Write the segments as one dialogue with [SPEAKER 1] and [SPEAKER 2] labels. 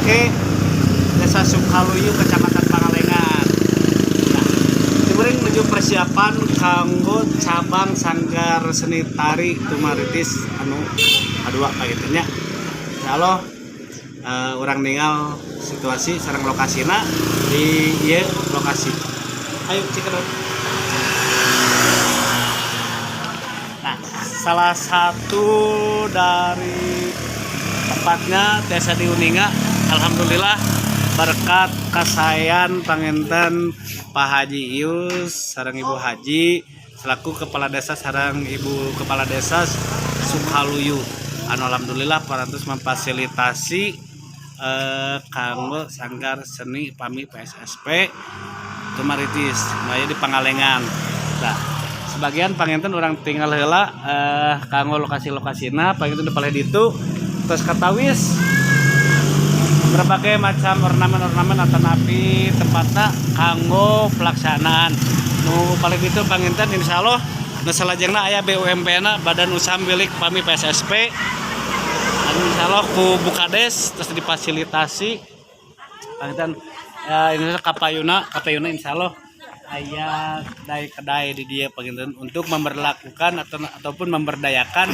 [SPEAKER 1] engke Desa Sukaluyu, Kecamatan Pangalengan. Nah, kuring menuju persiapan kanggo cabang sanggar seni tari Tumaritis anu kadua panginten nya. Insyaallah urang ningal situasi sareng lokasina di ieu lokasi. Ayo cikedot. Nah, salah satu dari tempatnya Desa Diuninga, alhamdulillah berkat kasayan panginten Pak Haji Ius sareng Ibu Haji selaku kepala desa sareng Ibu kepala desa Sukaluyu, anu alhamdulillah parantos memfasilitasi kanggo sanggar seni PAMI PSSP Tumaritis aya di Pangalengan. Nah, sebagian panginten urang tingal heula kanggo lokasi-lokasina panginten di palih ditu, terus katawis berbagai macam ornamen-ornamen atanapi tempatna kanggo pelaksanaan nu paling itu panginten. Insyaallah nu salajengna aya BUMP na, Badan Usaha Milik PAMI PSSP, anu insyaallah ku Bu Kades terus difasilitasi panginten ya. Ini kapayuna kapayuna insyaallah aya kedai-kedai di dieu panginten untuk memberlakukan ataupun memberdayakan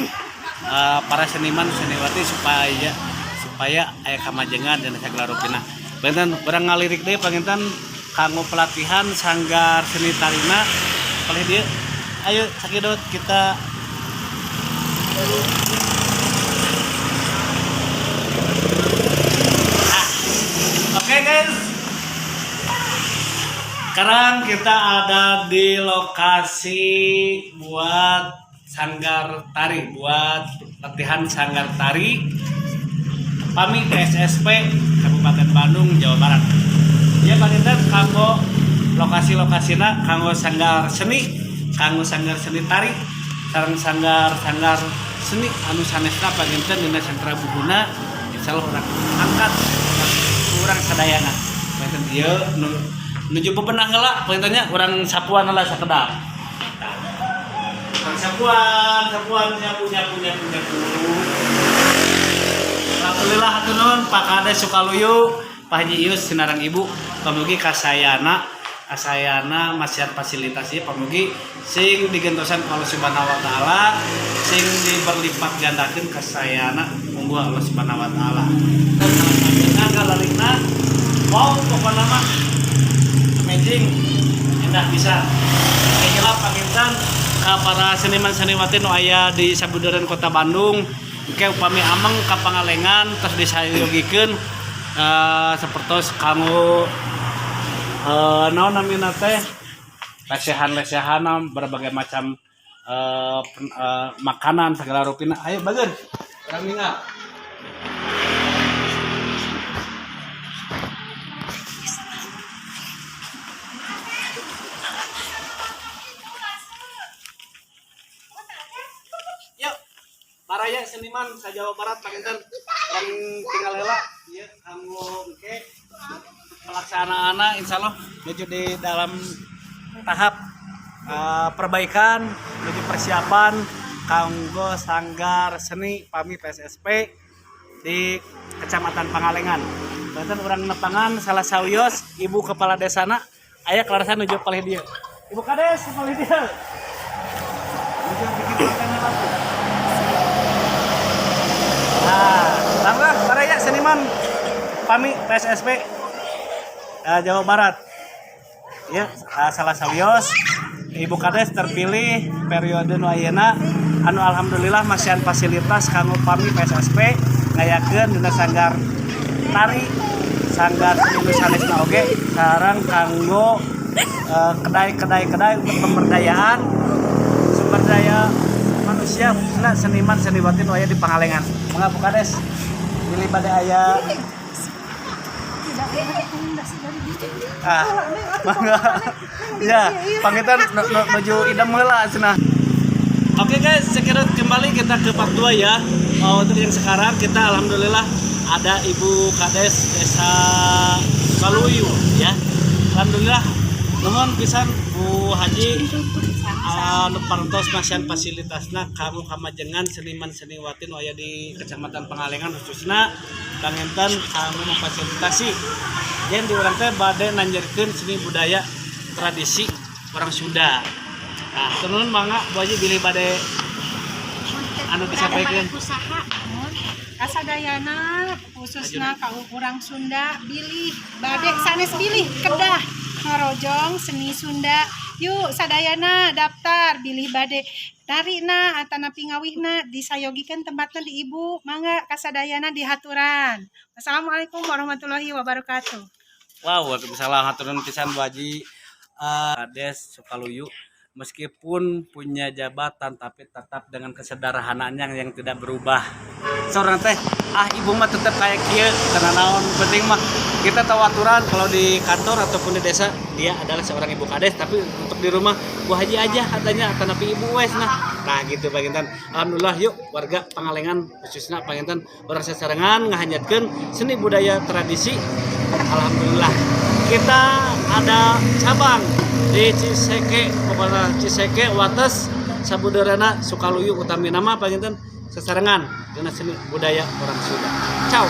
[SPEAKER 1] para seniman seniwati supaya supaya aya kamajengan dan segala rupina. Panginten urang ngalirik deui panginten kanggo pelatihan sanggar seni tarina palih dieu. Ayo cekidot kita. Ah, oke guys, sekarang kita ada di lokasi buat sanggar tari, buat latihan sanggar tari PAMI PSSP Kabupaten Bandung, Jawa Barat. Ya panginten kanggo lokasi-lokasina kanggo sanggar seni, kanggo sanggar seni tari, sareng sanggar-sanggar seni anu sanesna panginten dina sentra buhuna, insyaallah urang angkat urang sadayana. Panginten ieu nu nuju bebenah heula panginten nya, urang sapuan heula sakedap. Urang sapuan, sapuan, nyapu, nyapu, nyapu, nyapu. Alhamdulillah, hatur nuhun Pak Kades Sukaluyu, Pak Haji Ius sinareng Ibu, pamugi kasayana kasayana masihan fasilitasi, pamugi sing digentosan ku Allah Subhanahu wa taala, sing diberlipat gandakeun kasayana mungguh Allah Subhanahu wa taala. Salah wow, pokoknya mah amazing, indah bisa. Kayak panginten ka para seniman seniwati nu aya di sabudaran Kota Bandung, engke upami ameng ka Pangalengan terus disayogikeun sapertos kanggo naon namina teh, lesehan-lesehan, berbagai macam makanan segala rupina. Ayo bageun urang ningal. Yuk, baraya seniman sa Jawa Barat, panginten urang tingal heula ieu kanggo engke pelaksanaanna, insyaallah menuju di dalam tahap perbaikan menuju persiapan kanggo sanggar seni PAMI PSSP di Kecamatan Pangalengan. Bahkan urang nepangan salah sawios ibu kepala desana, aya kelarasan nuju palih dieu. Ibu Kades palih dieu. Nuju bikin makanan lagi. Nah, bangga baraya seniman PAMI PSSP Jawa Barat. Ya, salah sawios Ibu Kades terpilih periode nu ayeuna, anu alhamdulillah masihan fasilitas kanggo PAMI PSSP ngayakeun dina sanggar tari, sanggar seni nu sanesna oge, sareng kanggo kedai-kedai kedai untuk pemberdayaan sumber daya manusia khususnya seniman seniwati nu aya di Pangalengan. Mangga Bu Kades, bilih bade aya. Ah, mangga. Ya, panginten nuju idam heula cenah. Oke guys, sekira kembali kita ke part 2 ya. Oh, untuk yang sekarang kita alhamdulillah ada Ibu Kades Desa Sukaluyu ya. Alhamdulillah Nuhun pisan, Bu Haji, anu parantos masihan fasilitasna kanggo kamajengan seniman seniwati nu aya di Kecamatan Pangalengan, khususna panginten kanggo memfasilitasi yen di urang teh bade nanjerkeun seni budaya tradisi orang Sunda. Nah, nuhun, mangga Bu Haji, bilih bade anu disampaikan.
[SPEAKER 2] Usaha kasadayana, khususna ka urang Sunda, bilih bade sanes bilih kedah ngarojong seni Sunda. Yuk sadayana daftar, bilih bade tarina atanapi ngawihna, disayogikeun tempatna di ibu. Mangga kasadayana dihaturan. Wassalamualaikum warahmatullahi wabarakatuh.
[SPEAKER 1] Wow, waalaikumsalam. Hatur nuhun pisan, Bu Haji. Kades Sukaluyu meskipun punya jabatan tapi tetap dengan kesederhanaannya yang tidak berubah. Seorang teh, ah, ibu mah tetap kayak kieu karena naon, penting mah kita tahu aturan. Kalau di kantor ataupun di desa dia adalah seorang ibu kades, tapi untuk di rumah Bu Haji aja katanya atanapi ibu wes. Nah, gitu panginten. Alhamdulillah, yuk warga Pangalengan, khususnya panginten urang sasarengan ngahanjatkeun seni budaya tradisi. Alhamdulillah kita ada cabang di Ciseke, pokoknya Ciseke, Wates, sabudeurana Sukaluyu, utami nama panginten sasarengan dina seni budaya orang Sunda. Ciao.